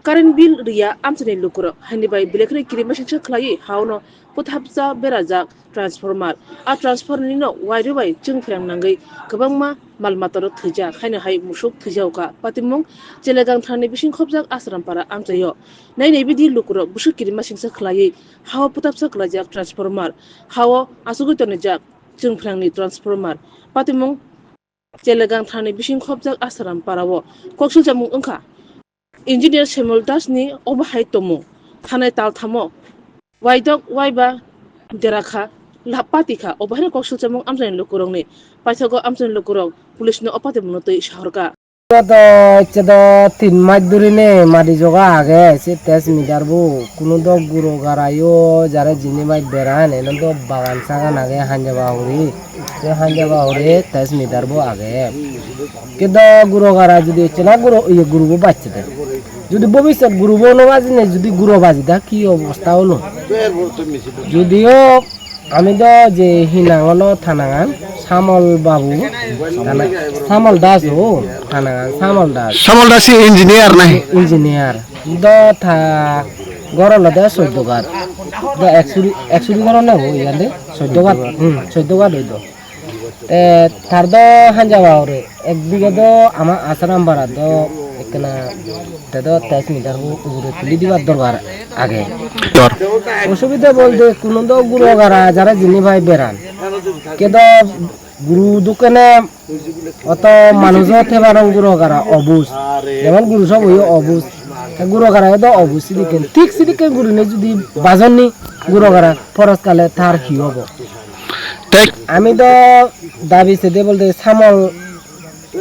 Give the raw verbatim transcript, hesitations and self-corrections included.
Current bill riya amchaini lukurok haini bai belai kheno kirimasingsa khlaiwi haono puthapsa berajak transformer. A transformer nino wairwi bai chwng pherang nangwi kwbangma mal matarok thwijak, haino hai musuk thwijakha. Patimung Chelegang thanani bising khopjak Asrampara amchaio. Nainai bidi lukurok bwswk kirimasingsa khlaiwi hao puthapsa khlaijak transformer, hao asugwi tonijak chwng pherangni transformer. Patimung Chelegang thanani bising khopjak Asaram parao koksilchamung wngkha. Engineer Shyamul Das ni obo hai tongmung thanai talthamo waidok waiba derakha, lapati kha, obo haino koksilchamung amchaini lukurokni paithago amchaini lukurok police no o patimungno twi sahorkha. Joto ecche do tin mas dhuri ne madi joga age se test meter bo. Kuno do guro garayo jare jini bai beran, eno do bagan sagan age hanja bahuri. Se hanja bahuri test meter bo age. Kedo guro gara jodi ecche na guro, iye guro bo bacche de. Jodi bobisot guro bo no baji ne, jodi guro baji da ki obosta olo? Jodio Ami do je hinang ono thanangan Samol Babu, thana-, Samol Das o, thanangan Samol Das. Samol Das si engineer nai? Engineer. Do tha goro lo de Soidogat. Do eksuri, eksuri goro na o yande Soidogat. Hmm, Soidogat oi do. Te thar do hanja ba ore. Ekdige do ama Asaram bara do ekkena te do test meter bo ugure tuli dibar dorkar age. Dor. Osubida bolte kuno do guro gara jara jini bai beran. Kedo guru dokane oto manujo thebarong guro gara obus. Jemon guru sob oyo obus. Te guro gara do obus sidikken. Thik sidikken gurine judi bajon ni guro gara poros kale thar hi obo? Thik. Ami do dabi sede bolte Samol